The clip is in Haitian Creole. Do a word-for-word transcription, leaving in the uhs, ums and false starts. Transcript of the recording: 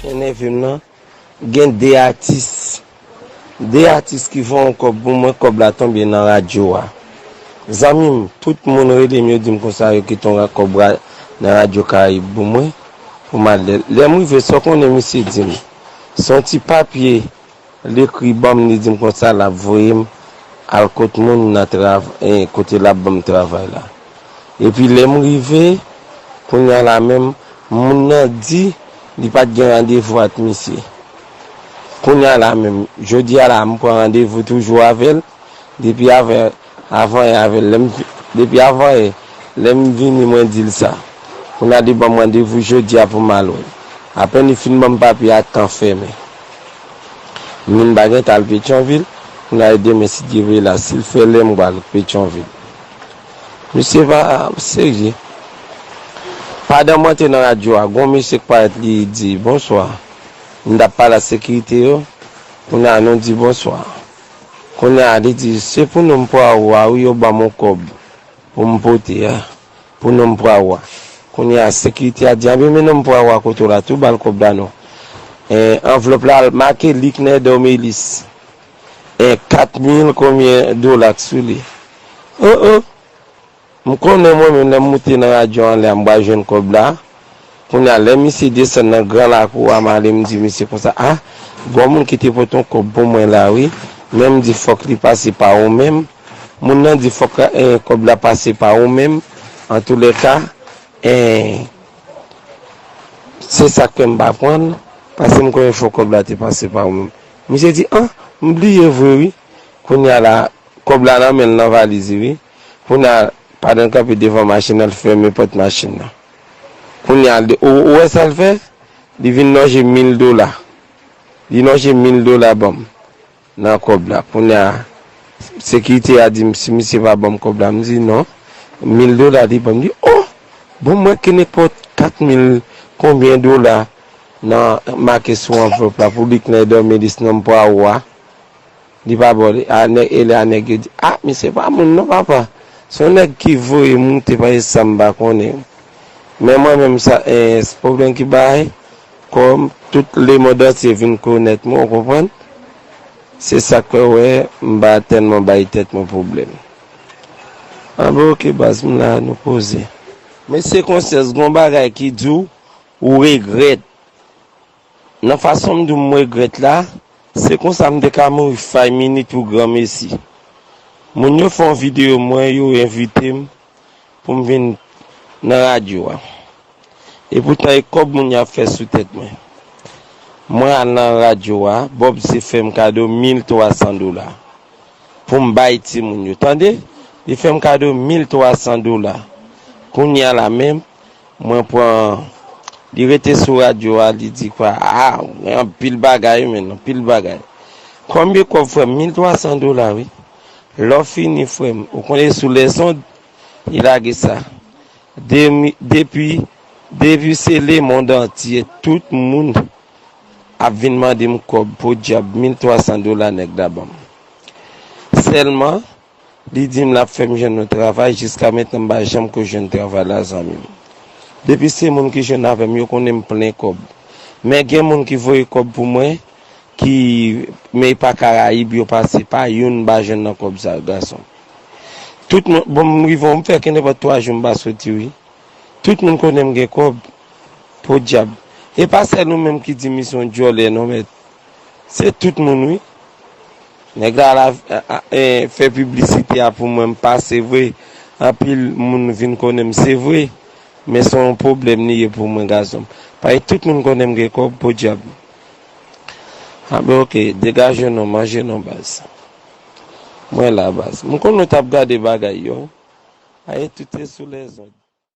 Enève m nan, gen de atis. De atis ki voye yon kòb pou mwen, kòb la tonbe nan radyo a. Zanmi m, tout moun rele m, yo di m konsa, yo kite yon ra-, kòb ra-, nan Radyo Karayib pou mwen, pou m al lè. Lè m rive, sa w konnen misye di m? Se yon ti papye, l ekri ban m, li di m konsa, l ap voye m al kot moun nan trav-, eh, kote l ap ban m travay la. Epi lè m rive, kounye a la menm, moun nan di li pa t gen randevou ak misye. Kounye a la menm, jodi a la, m pran randevou toujou avè l, depi avè, avanyè avè l, lè m, depi avanyè, lè m vini, mwen di l sa. Kounye a li ban m randevou jodi a pou m al wè l. Apèn li fin ban m papye a, tan fèmen. M vin pa gen t al Petyonvil, kounye a demen si Dye vle la, si l fè lè m pral Petyonvil. Misye pa serye. Pandan mwen te nan radyo a, gon misye k parèt li di, "Bonswa." M t ap pale ak sekirite yo. Kounye a nou di, "Bonswa." Kounye a li di, "Se pou nonm pwa ou a wi, yo ban m yon kòb pou m pote a. Pou nonm pwa ou a." Kounye a sekirite a di, "Anben men nonm pwa ou a kote w la tou, ba l kòb la non." Eh, anvlòp la make Liknè Dòmelis. Eh, kat mil konbyen dola k sou li. Oh, oh. M konnen mwen menm lè m moute nan radyo anlè a, m pral jwenn kòb la. Kounye a, lè misye desann nan gran lakou a, m ale m di misye konsa, "A, gon moun ki te pote yon kòb pou mwen la wi." Men m di, "Fòk li pase pa ou menm." Moun nan di, "Fòk, eh, kòb la pase pa ou menm." Antoulèka, eh, se sa k fè m pa pran l, paske m konnen fòk kòb la te pase pa ou menm. Misye di, "An, m bliye vre wi." Kounye a la, kòb la nan men l nan valiz li wi. Kounye a, pandan l kanpe devan machin nan, l fèmen pòt machin nan. Kounye a, li, ou, ou wè sa l fè? Li vin lonje mil dola. Li lonje mil dola ban m nan kòb la. Kounye a, sekirite a di m si misye pa ban m kòb la. M di non. Mil dola li ban m. Li, oh! Bon, mwen ke nenpòt kat mil konbyen dola nan make sou anvlòp la pou Liknè Dòmelis nonm pwa ou a. Li pa bò li. A, nèg, e lè a nèg yo di, "A, misye pa moun non, papa. Se yon nèg ki voye moute, pa e sa m pa konnen." Men mwen menm, sa, eh, se pwoblèm ki bay, kòm tout lemonn antye vin konèt mwen, ou konprann? Se sa k fè, wè, m pa tèlman bay tèt mwen pwoblèm. Anben, oke, baz, m la, nou poze. Mesye konsyans, gon bagay ki di w, ou regrèt. Nan fason m di w m regrèt la, se konsa m te ka mouri five minutes pou granmesi. Moun yo fè yon videyo mwen, yo envite m pou m vin nan radyo a. Epoutan, e kòb moun yo ap fè sou tèt mwen. Mwen al nan radyo a, Bob se fè m kado mil twa san dola pou m bay timoun yo. Tande, li fè m kado mil twa san dola. Kounye a la menm, mwen pran, li rete sou radyo a, li di kwa, a, gen anpil bagay, men anpil bagay. Konbyen kòb, frè m? Mil twa san dola, wi. Lè w fini, frè m, ou konnen sou lèzond, li lage sa. Demi-, depi, depi se lemonn antye, tout moun ap vin mande m kòb, podyab, mil twa san dola nèg la ban m. Sèlman, li di m l ap fè m jwenn yon travay, jiska mentnan m pa janm ko jwenn travay la, zanmi m. Depi se moun ki jwenn avè m, yo konnen m plen kòb. Men gen moun ki voye kòb pou mwen, ki, men e pa Karayib yo pase, pa youn m pa jwenn nan kòb sa, gason. Tout moun, bon, m rive, m fè ke nenpòt twa jou m pa soti, wi. Tout moun konnen m gen kòb. Podyab. E pa sèl ou menm ki di m se yon djòlè non, mèt. Se tout moun, wi. Nèg la, la, a, a, e, fè piblisite a pou mwen, m pase vre. Anpil moun vin konnen m, se vre. Men se yon pwoblèm li ye pou mwen, gason m. Paske tout moun konnen m gen kòb, podyab. Anben, oke, degaje non, manje non, baz. Mwen la, baz. M konn nou t ap gade bagay yo. Aye, tout se sou lèzond.